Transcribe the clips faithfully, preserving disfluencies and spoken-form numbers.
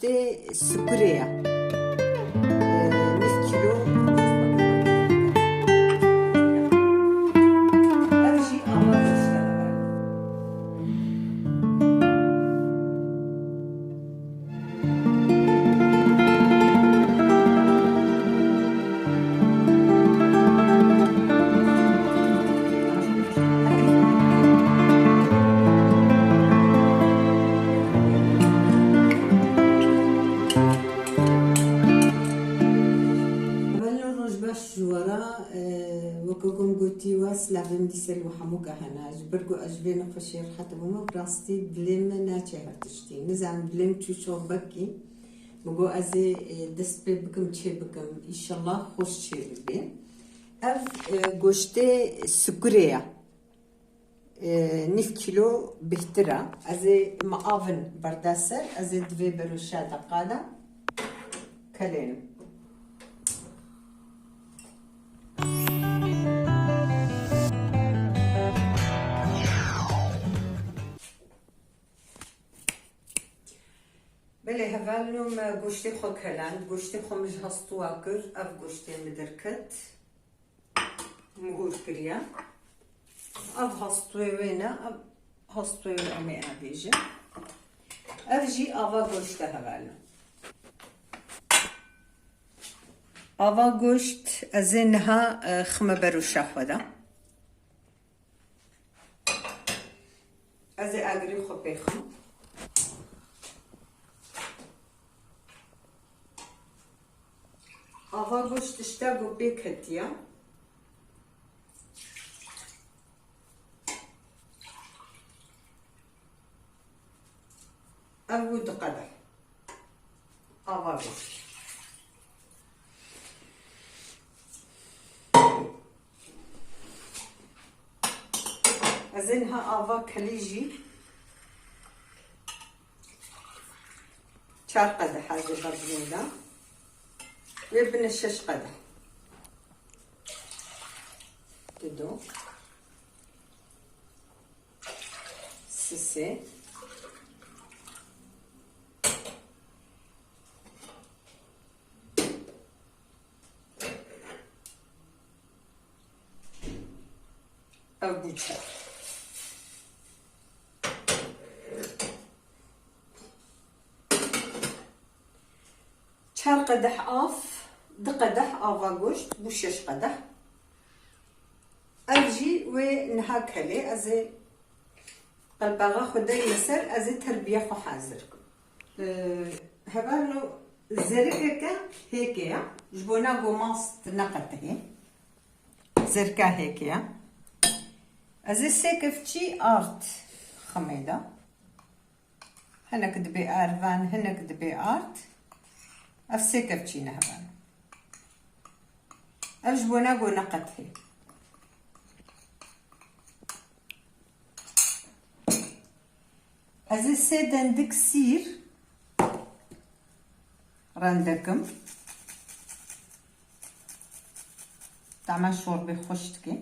Tê sikurê ye. Nîv kîlo. Ev jî ava goşt e. Bello roj baş ji we re, e, weke ku min gotî we, silavê min dîse li we hemû ke hene. Ji ber ku ez ji vê nexweşiyê rehet bûme, bi rastî dilê min naçe her tiştî. Nizanim dilê min çû şorbekî. Min got ez ê, e, dest pê bikim, çê bikim. Înşallah xweş çê bibe. Ev, e, goştê sikurê ye. E, nîv kîlo bêhtir e. Ez ê, me avin berda ser, ez ê di vê beroşa deqa de kelênim. Belê hevalno, me goştê xwe kelend, goştê xwe min ji hestûa kir, ev goştê min derket. Mihûr kiriye. Ev hastûyê wê ne, ev hastûyê wê em ê avêjin. Ev jî ava goşt e hevalno. Ava goşt ez ê niha, e, xime beroşa xwe de. Ez ê agirê xwe pê xim. Ava goşt tişta ku pê ketiya. Ev bû du qedeh. Ava goşt. Ez ê niha ava kelî jî çar qedeh ez ê berdimê de. Wê bine şeş qedeh. Dido. Sisê. Ev bû çar. Çar qedeh av, du qedeh ava goşt, bû şeş qedeh. Ev jî wê niha kelê, ez ê qelpaxa xwe deyme ser, ez ê terbiya xwe hazir kim. Ee, hevalno, zerikeke hêkê ye, ji bona ku mast neqetihê. Zerika hêkê ye. Ez ê sê kevçî ard ximê de. Hinek dibe ervan, hinek dibe ard. Ev sê kevçî ne hevalno. Ev ji bona ku neqetihê. Ez ê sê dendik sîr rendekim. Tama şorbê xweş dike.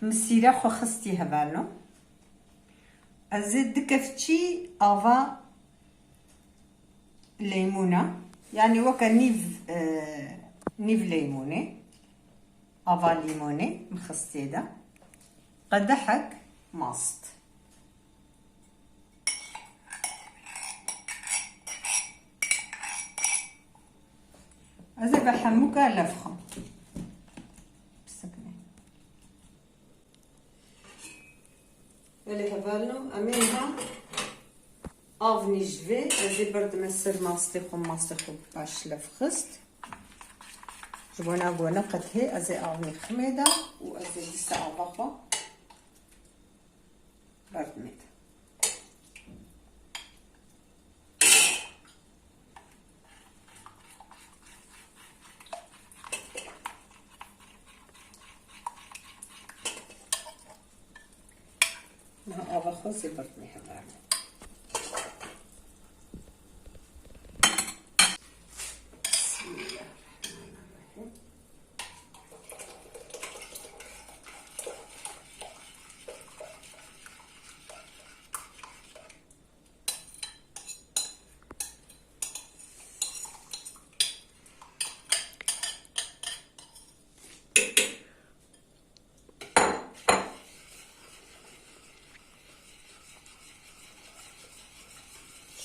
Min sîra xwe xistî hevalno. Ez ê du kevçî ava leymûna, yanî weke nîv, e, nîv leymûnê, ava lîmonê min xistê de. Qedehek mast. Ez ê bi hemûka lev xim. Bisikne. Belê hevalno, em ê niha av nî ji vê, ez ê berdime ser mastê xwe, mastê xwe baş lev xist. Ji bona ku neqetihê, ez ê av nî ximê de û ez ê dîsa ava xwe berdimê de. Niha ava xwe zê berdimê hevalno. Bismillahirrahmanirrahim.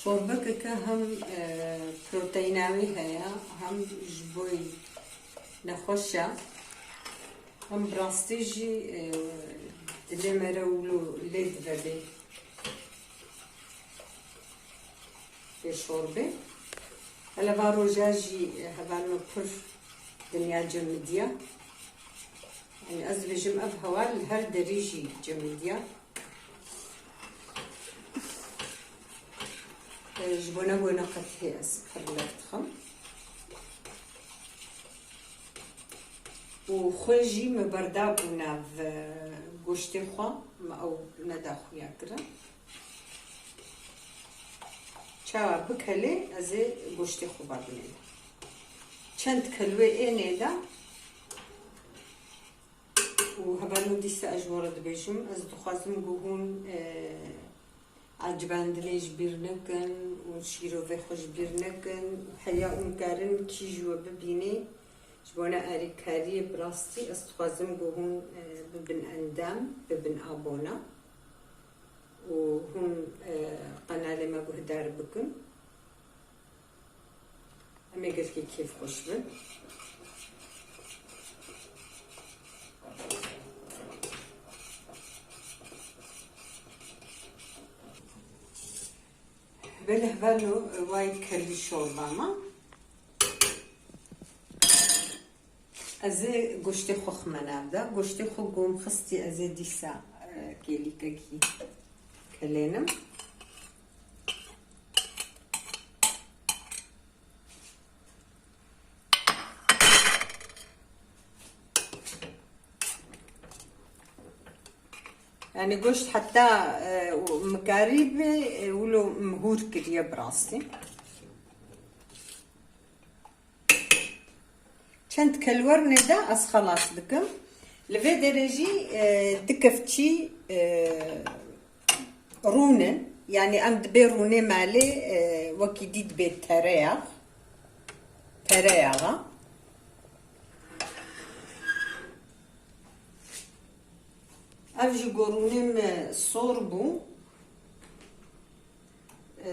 Çorbekeke hem, e, proteîna wî heye, hem ji bo nexweşa, hem bi rastî jî, e, dilê me re wilo lê dibe bê, bê şorbê. Hele va roja jî, e, hevalno pir dinya cemidiya. Yanî ez dibêjim ev hewa li her derî jî cemidiya. E, ji bo nebûna qetî ez pir lêv dixim. Û xwe jî me berdabû nav, e, goştê xwe, me ew neda xuya kirin. Çawa bikelê ez ê goştê xwe ba binê de. Çend kelwê ê nê de. Û hevalno dîsa ez ji we re dibêjim, ez dixwazim ku hûn, e, ecibandinê ji bîr nekin û şîrovê xwe ji bîr nekin. Heya hûn karin kî ji we bibînê, ji bona alîkariyê bi rastî ez dixwazim ku hûn, e, bibin endam, bibin abona û hûn, e, qenalê me guhdar bikin. Em ê gelkî kêfxweş bin. Belê hevalno, wayî kelî şorba me. Ez ê goştê xwe xime nav de. Goştê xwe gom xistî, ez ê dîsa, e, kêlîkekî kelênim. Yanî goşt heta, e, mikarî bi, e, wilo mihûr kiriye bi rastî. Çend kelwer nê de ez xelas dikim. Li vê derê jî, e, du kevçî, e, rûn in. Yanî em dibê rûnê malê, e, wekî dî dibê tereyax. Tereyaxa. Ev jî gorûnê me sor bû. E,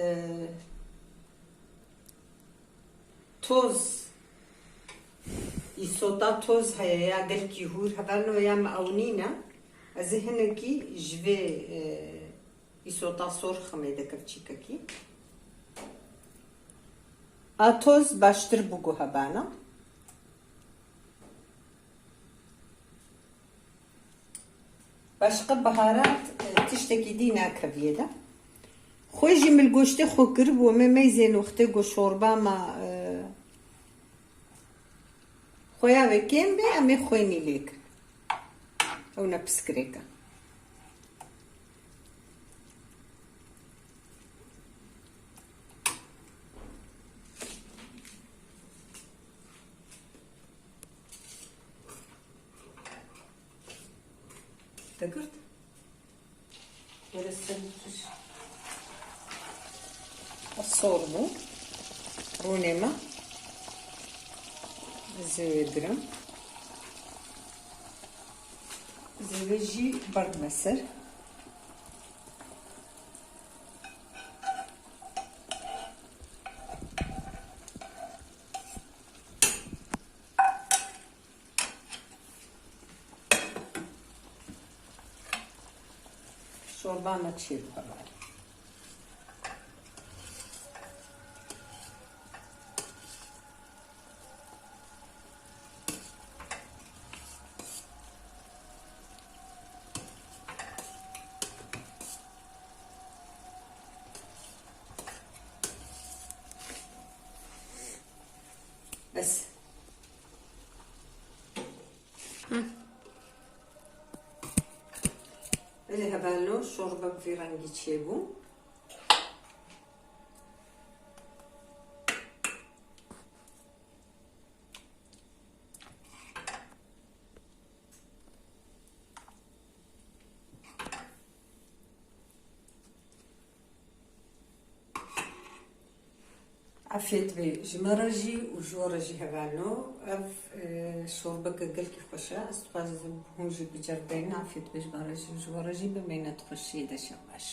Toz, îsota toz heye ya gelkî hûr, hevalno ya me ew nîne. Ez ê hinekî ji vê, e, îsota sor ximê de kevçîkekî. A toz baştir bû guhebana. Başqa biharat, e, tiştekî dî nakeviyê de. Xwe jî min goştê xwe kiribû, me meyzên wextê got şorba me, e, xweya wê kêm bê, em ê xwênî lê kin. Ew ne piskirêke. Te girt? Were ser tuş. Sor bû. Rûnê me. Zêwê girim. Zêwê jî berdime ser. Şorba me çêbû hevalno. Bes. Belê hevalno, şorbe bi vî rengî çêbû. Afiyet be ji me re jî û ji we re jî hevalno. Ev, e, şorbeke gelkî xweş e. Ez dixwazim hûn jî biceribeynin. Afiyet be ji me re jî û ji we re jî. Bimînin di xweşiyê de, şev baş.